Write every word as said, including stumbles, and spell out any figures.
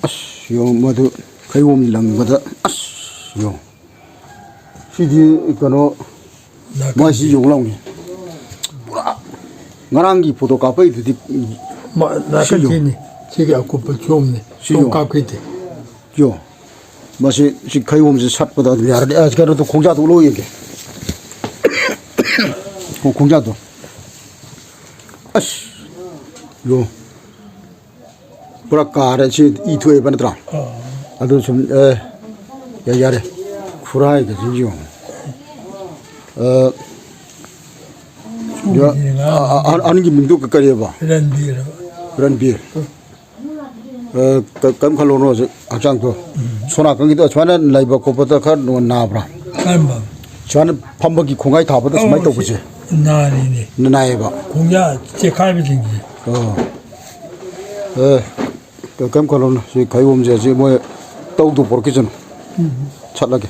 ꯑꯁ, ꯌꯦꯡꯉꯣ, ꯃꯗꯨ ꯀꯩꯔꯣꯝ ꯂꯪꯕꯗ, ꯑꯁ, ꯌꯦꯡꯉꯣ꯫ ꯁꯤꯗꯤ ꯀꯩꯅꯣ, ꯃꯥꯏꯁꯤ ꯌꯦꯡꯉꯨ ꯂꯥꯎꯅꯦ꯫ ꯄꯨꯔꯥ ꯉꯔꯥꯡꯒꯤ ꯐꯣꯇꯣ ꯀꯥꯞꯄꯩꯗꯨꯗꯤ꯫ ꯃꯥ-, ꯁꯤ ꯌꯦꯡꯉꯨ꯫ ꯅꯥꯀꯟꯁꯤꯅꯤ꯫ ꯁꯤꯒꯤ ꯑꯀꯨꯞꯄ ꯆꯣꯝꯅꯤ꯫ ꯁꯤ ꯁꯣꯝ ꯌꯦꯡꯉꯨ꯫ ꯀꯥꯞꯈꯤꯗꯦ꯫ ꯌꯦꯡꯉꯣ꯫ ꯃꯁꯤ, ꯁꯤ ꯈꯩꯔꯣꯝꯁꯦ ꯁꯠꯄꯗ ꯑꯗꯨꯝ ꯌꯥꯔꯅꯤ꯫ ꯑꯁ, ꯀꯩꯅꯣꯗꯣ, ꯈꯣꯡꯖꯥꯗꯣ ꯂꯧ ꯌꯦꯡꯒꯦ꯫ ꯈꯣꯡ-, ꯈꯣꯡꯖꯥꯗꯣ꯫ ꯑꯁ, ꯌꯦꯡꯉꯣ꯫ ꯄꯨꯔꯥ ꯀꯥꯔꯦ꯫ ꯁꯤ ꯏ ꯊꯣꯛꯑꯦꯕ ꯅꯠꯇ꯭ꯔꯥ? ꯑꯥ꯫ ꯑꯗꯨ ꯁꯨꯝ, ꯑꯦ, ꯌꯥ-, ꯌꯥꯔꯦ꯫ ꯈꯨꯔꯥꯏꯒꯁꯤ ꯌꯦꯡꯉꯣ꯫ ꯑ, ꯁꯨꯝꯕꯁꯤꯅ ꯉꯥ-, ꯑ-, ꯑ-, ꯑꯍꯟꯒꯤ ꯃꯤꯡꯗꯣ ꯀꯔꯤꯑꯕ? ꯔꯟꯕꯤꯔ꯫ ꯔꯟꯕꯤꯔ꯫ ꯑ, ꯀ-, ꯀꯔꯤꯝ ꯈꯜꯂꯨꯅꯨ ꯍꯧꯖꯤꯛ ꯍꯛꯆꯥꯡꯗꯣ꯫ ꯎꯝ꯫ ꯁꯣꯝ ꯅꯥꯀꯟꯒꯤꯗꯣ ꯁꯨꯃꯥꯏꯅ ꯂꯩꯕ ꯈꯣꯠꯄꯗ ꯈꯔ ꯅꯨꯡ-, ꯅꯥꯕ꯭ꯔꯥ? ꯀꯔꯝꯕ? ꯁꯨꯃꯥꯏꯅ ꯐꯝꯕꯒꯤ ꯈꯣꯡꯒꯥꯏ ꯊꯥꯕꯗ ꯁꯨꯃꯥꯏꯅ ꯑꯧ, ꯇꯧꯕꯁꯦ꯫ ꯁꯤ ꯅꯥꯔꯤꯅꯦ꯫ ꯅꯥꯏꯌꯦꯕ꯫ ꯈꯣꯡꯌꯥ ꯆꯦꯈꯥꯏꯕꯁꯤꯡꯁꯦ꯫ ꯑꯣ꯫ ꯑꯦ, ꯀ-, ꯀꯔꯤꯝ ꯈꯜꯂꯨꯅꯨ꯫ ꯁꯤ ꯈꯩꯔꯣꯝꯁꯦ ꯁꯤ ꯃꯣꯏ ꯇꯧꯗꯨ ꯄꯣꯔꯛꯈꯤꯁꯅꯨ꯫ ꯎꯝ꯫ ꯁꯠꯂꯒꯦ꯫